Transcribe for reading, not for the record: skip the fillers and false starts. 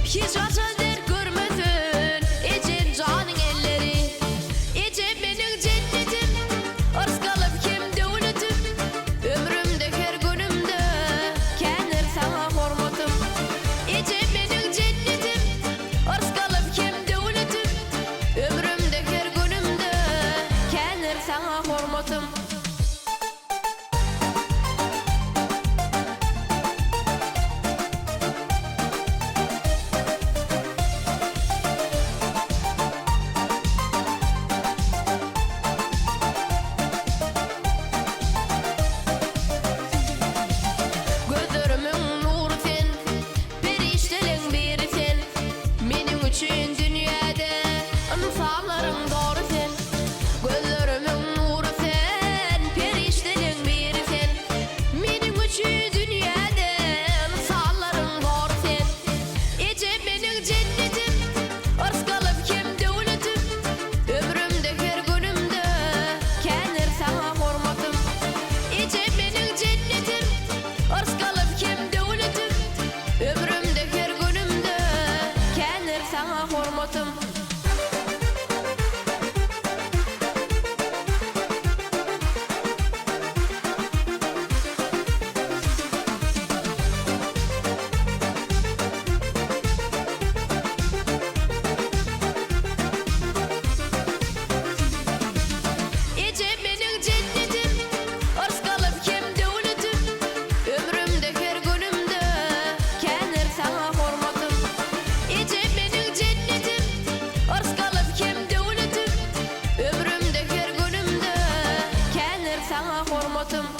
Hiç haçan dert görmesin ejem janyň elleri. Ejem meniň jennetim, yrsgalym hem döwletim. Ömrümde her günümde kändir saňa hormatym. Ejem meniň jennetim, yrsgalym hem döwletim. Ömrümde her günümde kändir saňa hormatym. Gözlerimiň nury sen, perişdeleň biri sen, Meniň üçin dünýäde ynsanlaryň dory sen. Gözlerimiň nury sen, perişdeleň biri sen, Meniň üçin dünýäde ynsanlaryň zory sen. Ejem meniň jennetim, yrsgalym hem döwletim, Ömrümde her günümde kändir saňa hormatym. Ejem meniň jennetim, yrsgalym hem döwletim, Ömrümde her günümde kändir saňa hormatym. Ejem meniň jennetim, yrsgalym hem döwletim, Ömrümde her günümde kändir saňa hormatym. Ejem meniň jennetim, yrsgalym hem döwletim, Ömrümde her günümde kändir saňa hormatym.